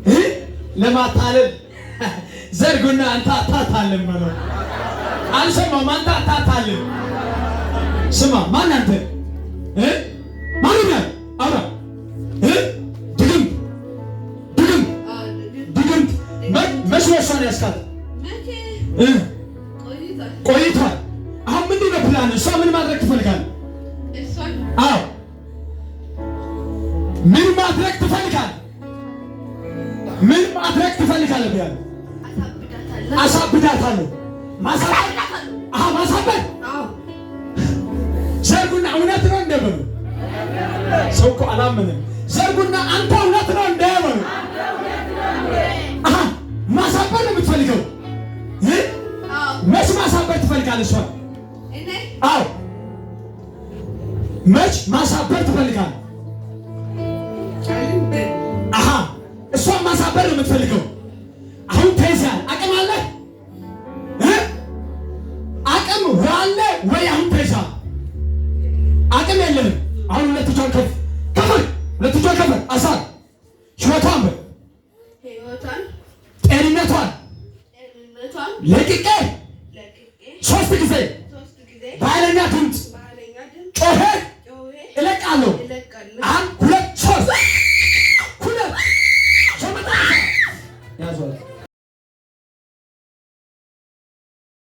እ? ለማታለል ዘርጉና አንተ አታታልም በለው። አልሰማም። አንተ አታታልም። ስማ፣ ማን አንተ? እ? ማን ነህ? አውራ። እ? ድግምት፣ ድግምት፣ ድግምት። መች ነው እሷን ያስካት? እ? ቆይቷል። አሁን ምንድን ነው ፕላን? እሷ ምን ማድረግ ትፈልጋለህ? አዎ፣ ምን ማድረግ ትፈልጋለህ? ምን ማድረግ ትፈልጋለህ? ብያለሁ። አሳብዳታለሁ። ማሳበድ፣ አሃ፣ ማሳበድ። ዘርጉና እውነት ነው እንደበሉ። ሰው እኮ አላመነም። ዘርጉና አንተ እውነት ነው እንደበሉ። አሃ፣ ማሳበድ ነው የምትፈልገው? እ? መች ማሳበድ ትፈልጋለህ? እሷን? አዎ፣ መች ማሳበድ ትፈልጋለህ? አሃ፣ እሷን ማሳበድ ነው የምትፈልገው። አሁን ተይዘሃል። አቅም አለ? እ? አቅም አለ ወይ? አሁን ተይዘሃል። አቅም የለህም። አሁን ሁለት እጇን ከፍ ከፍ፣ ሁለት እጇን ከፍ አሳር ሕይወቷን በል። ህይወቷን። ጤንነቷን። ጤንነቷን። ለቅቄ። ለቅቄ። ሶስት ጊዜ። ሶስት ጊዜ። በኃይለኛ ድምፅ። በኃይለኛ ድምፅ። ጮሄ። ጮሄ። እለቃለሁ። እለቃለሁ።